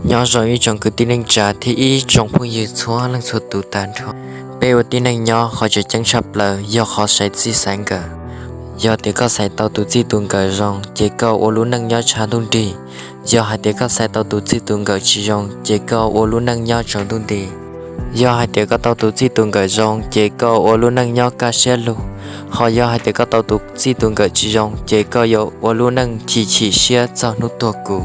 Nyob zoo ib tsoom kwv tij neej tsa thiab ib tsoom phooj ywg txhua leej txhua tus tag nrho. Peb ua tib neeg nyob qhov tseem ceeb tshaj plaws yog qhov xaiv txij xaiv nkawm. Yog tias koj xaiv tau tus txij tus nkawm zoo ces koj ua lub neej nyob tshav ntuj nrig. Yog hais tias koj xaiv tau tus txij tus nkawm tsis zoo ces koj ua lub neej nyob tsaus ntuj nti. Yog hais tias koj tau tus txij tus nkawm zoo ces koj ua lub neej nyob kaj siab lug. Ho yog hais tias koj tau tus txij tus nkawm tsis zoo ces koj yuav ua lub neej chim chim siab txog hnub tuag kuv.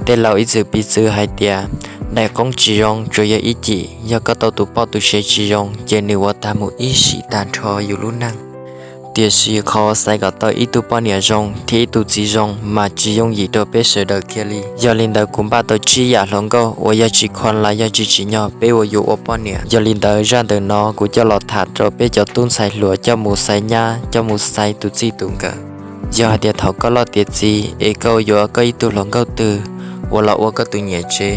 Tej laus ib txwm piv txwv hais tias, daim qoob tsis zoo tsuas yog ib cim, yog koj tau tus poj tus sev tsis zoo ces nws ua tag mus ib sim tag nrho yus lub neej. Tiam sis qhov xaiv kom tau ib tug poj niam zoo thiab ib tug txiv zoo mas tsis yooj yim rau peb sawv daws kiag li. Yog li ntawd kuv npaj tau tsib yam hluas nkauj uas yog tsis khuam los yog tsis tsim nyog peb ua yuav ua poj niam. Yog li ntawd zaj ntawm no kuv coj los tham rau peb cov tub ntxhais hluas coj mus xaiv nyab, coj mus xaiv tus txij tus nkawm. Yog hais tias thaum koj loj tiav txiv es koj yuav koj ib tug hluas nkauj twg uas los ua koj tus niam tsev,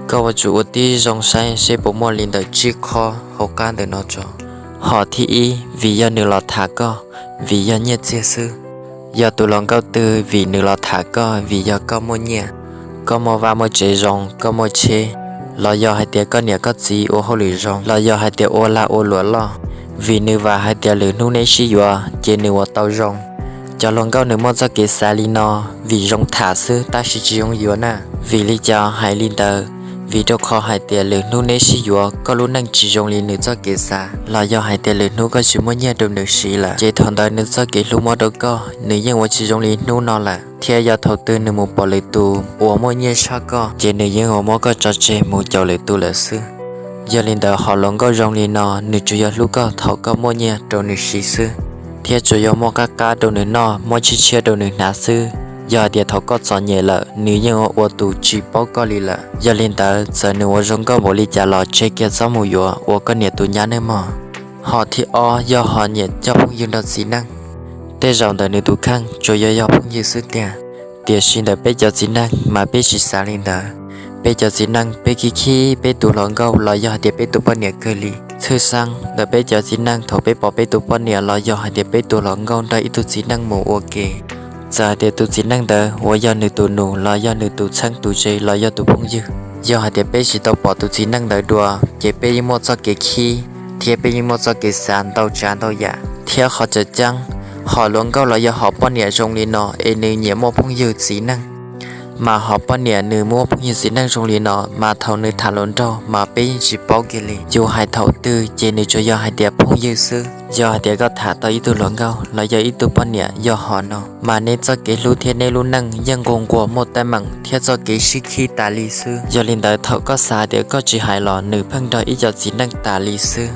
koj ua tsum ua tib zoo saib seb puas muaj li ntawm tsib qho hauv qab ntawm no tso. Hom thib ib, vim yog nws los tham koj, vim yog nyiaj txiag xwb. Yog tus hluas nkauj twg vim nws los tham koj vim yog koj muaj nyiaj, koj muaj vaj muaj tsev zoo, koj muaj tsheb, los yog hais tias koj niam koj txiv ua hauj lwm zoo, los yog hais tias ua lag ua luam loj, vim nws vam hais tias lwm hnub neb sib yuav ces nws ua tau zoo. Cov hluas nkauj nws muaj txoj kev xav li no, vim zoo tham xwb tab sis tsis zoo yuav na. Vim li cas hais li ntawd? Vim rau qhov hais tias lwm hnub neb sib yuav koj lub neej tsis zoo li nws txoj kev xav, los yog hais tias lwm hnub koj tsis muaj nyiaj rau nws siv lawm, ces thaum ntawd nws txoj kev hlub muab rau koj nws yeej ua tsis zoo li hnub no lawm. Thiab yog thaum twg nws mus pom lwm tus uas muaj nyiaj tshaj koj ces nws yeej ua muab koj tso tseg mus caum lwm tus lawm xwb. Yog li ntawd hom hluas nkauj zoo li no nws tsuas yog hlub koj thaum koj muaj nyiaj rau nws siv xwb, thiab tsuas yog muaj qab qab rau nws noj, muab tshiab tshiab rau nws hnav xwb. Yog hais tias thaum koj txom nyem lawm nws yeej ua ua tus tsis paub koj li lawm. Yog li ntawd txawm nws ua zoo nkauj npaum li cas los tseg kiag txhob mus yuav ua koj niam tus nyab nawb mog. Hom thib ob yog hom nyiam coj phooj ywg nrog txiv neej. Tej zaum ntawm nws tus kheej tsuas yog yog phooj ywg xwb tiag, tiam sis ntawm peb cov txiv neej mas peb tsis xav li ntawd. Peb cov txiv neej peb khib khib peb tus hluas nkauj los yog hais tias peb tus poj niam kawg li. Tshwj xeeb ntawm peb cov txiv neej thaum peb pom peb tus poj niam los yog hais tias peb tus hluas nkauj nrog ib tug txiv neej mus ua ke, txawm hais tias tus txiv neej ntawd uas yog nws tus nus los yog nws tus txheeb tus ze los yog tus phooj ywg, yog hais tias peb tsis tau pom tus txiv neej ntawd dua ces peb yeej muaj txoj kev khib thiab peb yeej muaj txoj kev xav ntau tsav ntau yam. Thiab qhov tseem ceeb, hom hluas nkauj los yog hom poj niam zoo li no es nws nyiam muaj phooj ywg txiv neej, mas hom poj niam nws muaj phooj ywg txiv neej zoo li no mas thaum nws tham hluas nraug mas peb yeej tsis paub kiag li. Yus hais thaum twg ces nws tsuas yog hais tias phooj ywg xwb. Yog hais tias koj tham tau ib tug hluas nkauj los yog ib tug poj niam yog hom no, mas neb txoj kev hlub thiab neb lub neej yeej nquag nquag muaj teeb meem thiab txoj kev sib khib tas li xwb. Yog li ntawd thaum koj xav hais tias koj tsis hais los nws pheej nrog ib co txiv neej tas li xwb.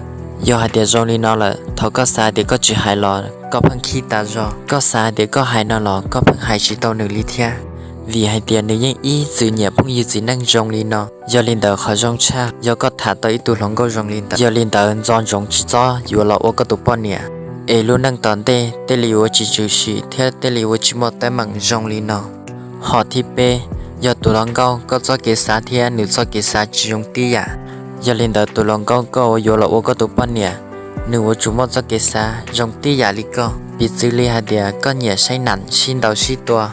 Yog hais tias zoo li no lawm, thaum koj xav hais tias koj tsis hais los koj pheej khib tas zog, koj xav hais tias koj hais no los koj pheej hais tsis tau nws li thiab. Vim hais tias nws yeej ib txwm nyiam phooj ywg txiv neej zoo li no. Yog li ntawd qhov zoo tshaj yog koj tham tau ib tug hluas nkauj zoo li ntawd. Yog li ntawd nco ntsoov tsis txhob yuav los ua koj tus poj niam, es lub neej tom ntej thiaj li yuav tsis tshwm sim thiab thiaj li yuav tsis muaj teeb meem zoo li no. Hom thib peb, yog tus hluas nkauj koj txoj kev xav thiab nws txoj kev xav tsis zoo tib yam. Yog li ntawd tus hluas nkauj koj uas yuav los ua koj tus poj niam, nws yuav tsum muaj txoj kev xav zoo tib yam li koj. Piv txwv li hais tias koj nyiam saib nam sib ntaus sib tua,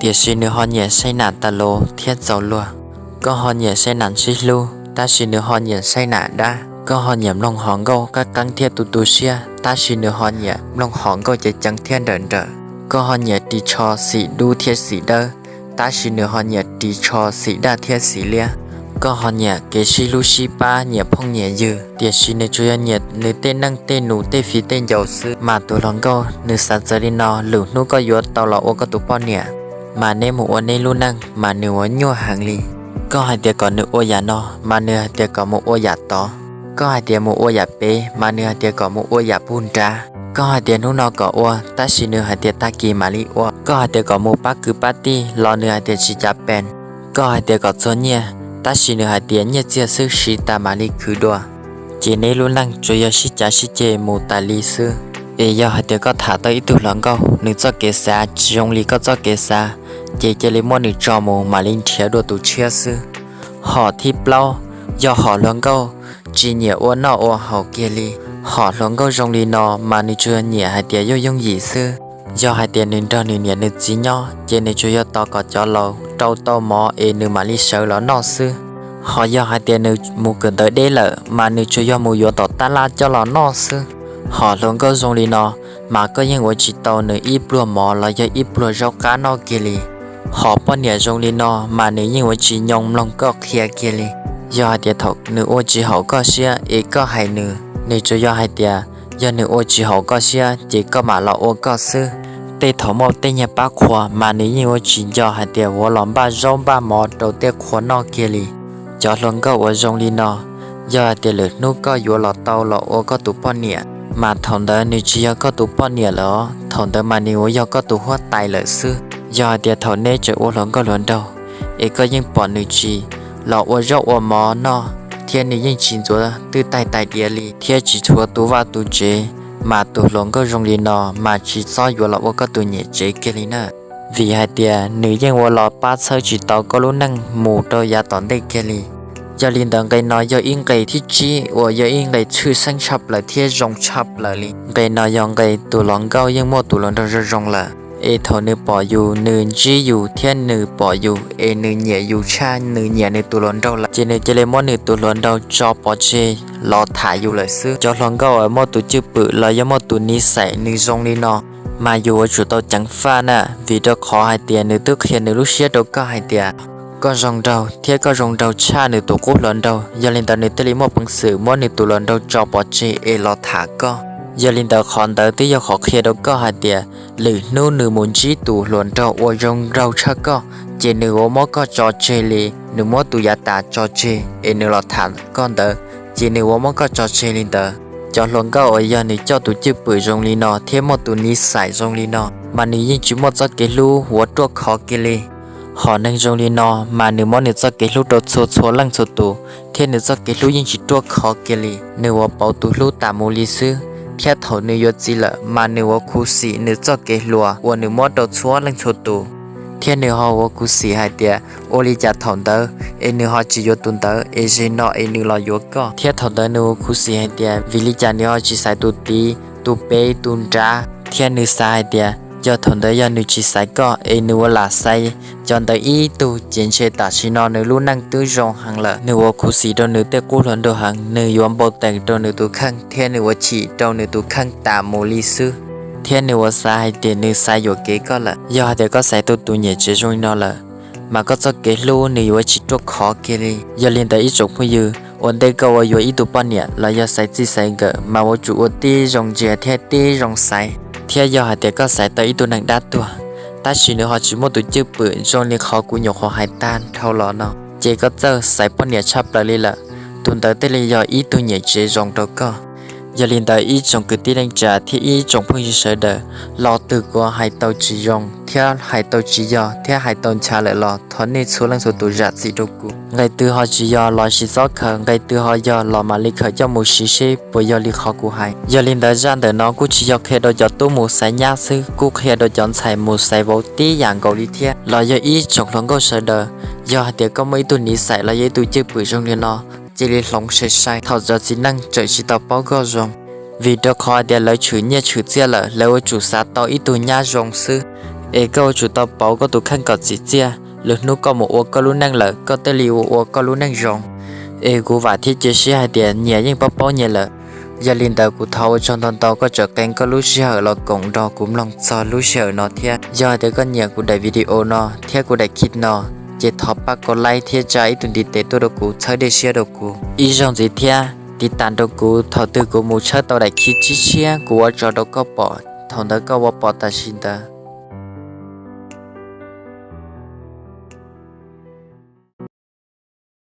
tiam sis nws ho nyiam saib nam tas los thiab txaus luag. Koj ho nyiam saib nam sib hlub, tab sis nws ho nyiam saib nam dab. Koj ho nyiam mloog hom nkauj qab qeeb thiab tu tu siab, tab sis nws ho nyiam mloog hom nkauj ceev ceev thiab nrawm nrawm. Koj ho nyiam ris tsho xim dub thiab xim dawb, tab sis nws ho nyiam ris tsho xim daj thiab xim liab. Koj ho nyiam kev sib hlub sib pab, nyiam phooj nyiam ywg, tiam sis nws tsuas yog nyiam nws tej neej tej nus tej fiv tej ncaus xwb. Mas tus hluas nkauj nws xav txawv li no, lwm hnub koj yuav tau los ua koj tus poj niam, mas neb mus ua neb lub neej mas nws ua nyuaj heev li. Koj hais tias kom nws ua yam no, mas nws hais tias kom mus ua yam tod. Koj hais tias mus ua yam ped, mas nws hais tias kom mus ua yam pug nrad. Koj hais tias hnub no kom ua, tab sis nws hais tias tag kis mam li ua. Koj hais tias kom mus pab kwv pab tij los nws hais tias tsis cav pees. Koj hais tias kom txog nyiaj, tab sis nws hais tias nyiaj txiag xwb siv tas mam li khwv dua. Ces neb lub neej tsuas yog sib cav sib ceg mus tas li xwb. Es yog hais tias koj tham tau ib tug hluas nkauj nws txoj kev xav tsis zoo li koj txoj kev xav, ces cia li muab nws tso mus mam li nrhiav dua tus tshiab xwb. Hom thib plaub, yog hom hluas nkauj tsis nyiam ua noj ua haus kiag li. Hom hluas nkauj zoo li no mas nws tsuas yog nyiam hais tias yooj yooj yim xwb. Yog hais tias nws nrog nws niam nws txiv nyob ces nws tsuas yog tos kom cov laus rau tau mov es nws mam li sawv los noj xwb. Ho yog hais tias nws mus kawm ntawv deb lawm mas nws tsuas yog mus yuav tom tab laj coj los noj xwb. Ho hluas nkauj zoo li no mas koj yeej ua tsis tau nws ib pluag mov los yog ib pluag zaub qab noj kiag li. Ho poj niam zoo li no mas nws yeej ua tsis nyoo mloog koj qhia kiag li. Yog hais tias thaum nws ua tsis haum koj siab es koj hais nws, nws tsuas yog hais tias yog nws ua tsis haum koj siab ces koj mam los ua koj xwb. Tej thaum muaj tej nyuag pab qhua mas nws yeej ua tsis nco hais tias yuav los npaj zaub npaj mov rau tej qhua noj kiag li. Cov hluas nkauj uas zoo li no, yog hais tias lwm hnub koj yuav los tau los ua koj tus poj niam, mas thaum ntawd nws tsis yog koj tus poj niam lawm os, thaum ntawd mas nws yuav yog koj tus huab tais lawm xwb. Yog hais tias thaum neb tseem ua hluas nkauj hluas nraug, es koj yeej pom nws tsis los ua zaub ua mov noj, thiab nws yeej tsis ntxuav twj taig tais diav li, thiab tsis tshuav tu vaj tu tsev, mas tus hluas nkauj zoo li no mas tsis txhob yuav los ua koj tus niam tsev kiag li na. Vim hais tias nws yeej ua los pab txhawb tsis tau koj lub neej mus rau yav tom ntej kiag li. Yog li ntawd nqe no yog ib nqe thib tsib uas yog ib nqe tshwj xeeb tshaj plaws thiab zoo tshaj plaws li. Nqe no yog nqe tus hluas nkauj yeej muaj tus hluas nraug zoo zoo lawm, es thaum nws pom yus, nws ntsib yus thiab nws pom yus es nws nyiam yus tshaj nws nyiam nws tus hluas nraug lawm, ces nws cia li muab nws tus hluas nraug tso pov tseg los tham yus lawm xwb. Cov hluas nkauj uas muaj tus cwj pwm los yog muaj tus niv xais nws zoo li no, mas yus yuav tsum tau ceev faj na, vim rau qhov hais tias nws twb qhia nws lub siab rau koj hais tias koj zoo nraug thiab koj zoo nraug tshaj nws tus qub hluas nraug. Yog li ntawd nws thiaj li muaj peev xwm muab nws tus hluas nraug tso pov tseg es los tham koj. Yog li ntawd qhov ntawd twb yog qhov qhia rau koj hais tias lwm hnub nws mus ntsib tus hluas nraug uas zoo nraug tshaj koj, ces nws yuav muab koj tso tseg li nws muab tus yav tas tso tseg es nws los tham koj ntawd, ces nws yuav muab koj tso tseg li ntawd. Cov hluas nkauj uas yog nws coj tus cwj pwm zoo li no thiab muaj tus niv xais zoo li no, mas nws yeej tsis muaj txoj kev hlub uas ruaj khov kiag li. Hom neeg zoo li no, mas nws muab nws txoj kev hlub rau txhua txhua leej txhua tus, thiab nws txoj kev hlub yeej tsis ruaj khov kiag li. Nws yuav pauv tus hlub tas mus li xwb, thiab thaum nws yuav txiv lawm mas nws yuav khuv xim nws txoj kev hluas uas nws muab rau txhua leej txhua tus. Thiab nws ho yuav khuv xim hais tias ua li cas thaum ntawd es nws ho tsis yuav tus ntawd es zeg no es nws los yuav koj. Thiab thaum ntawd nws yuav khuv xim hais tias vim li cas nws ho tsis xaiv tus tid, tus pem, tus nrad. Thiab nws xav hais tias yog thaum ntawd yog nws tsis xaiv koj es nws ua lam xaiv cov ntawd ib tug, ces ntshe tam sim no nws lub neej twb zoo heev lawm. Nws yuav khuv xim rau nws tej qub hluas nraug heev, nws yuav npau taws rau nws tus kheej thiab nws yuav chim rau nws tus kheej tas mus li xwb. Thiab nws yuav xav hais tias nws xaiv yuam kev koj lawm. Yog hais tias koj xaiv tau tus niam tsev zoo li no lawm, mas koj txoj kev hlub nws yuav tsis ruaj khov kiag li. Yog li ntawd ib tsoom phooj ywg, ua ntej koj ua yuav ib tug poj niam los yog xaiv txij xaiv nkawm mas yuav tsum ua tib zoo ntsia thiab tib zoo xaiv. Thiab yog hais tias koj xaiv tau ib tug neeg dab tuag, tab sis nws ho tsis muaj tus cwj pwm zoo li qhov kuv nyuam qhuav hais tag dhau los no, ces koj txawj xaiv poj niam tshaj plaws li lawm. Tus ntawd thiaj li yog ib tug niam tsev zoo rau koj. Yog li ntawd ib tsoom kwv tij neej tsa thiab ib tsoom phooj ywg sawv daws, lo twg kuv hais tau tsis zoo thiab hais tau tsis yog thiab hais tau ncha lawm los thov nej txhua leej txhua tus zam txim rau kuv. Nqe twg ho tsis yog los sis txhob khaws, nqe twg ho yog los mam li khaws coj mus siv seb puas yog li qhov kuv hais. Yog li ntawd zaj ntawm no kuj tsis yog qhia rau cov tub mus xaiv nyab xwb, kuj qhia rau cov ntxhais mus xaiv vauv tib yam nkaus li thiab. Los yog ib tsoom hluas nkauj sawv daws, yog hais tias koj muaj ib tug niv xais los yog ib tug cwj pwm zoo li no, cia li hloov sai sai thaum cov txiv neej tseem tsis tau paub koj zoo. Vim rau qhov hais tias lawv tshwm nyiaj tshwm txiaj lawm, lawv ua tsum xav tau ib tug nyab zoo xwb. Es koj ua tsum tau pauv koj tus kheej kom txim txiaj, lwm hnub koj mus ua koj lub neej lawm koj thiaj li ua ua koj lub neej zoo. Es kuv vam thiab cia siab hais tias nyias yeej paub paub nyias lawm. Yog li ntawd kuv thov ua tsaug ntau ntau koj tseem qee koj lub sij hawm los koom nrog kuv mloog txog lub sij hawm no thiab. Yog hais tias koj nyiam kuv daim video no thiab kuv daim clip no, ces thov pab kov like thiab tsa ib tug ntiv tes tuaj rau kuv txhawb dej siab rau kuv ib zaug ntxiv thiab tiv tam rau kuv, thaum twg kuv mus tshawb tau daim clip tshiab tshiab kuv ua tso rau koj pom, thaum ntawd koj ua pom tam sim ntawd.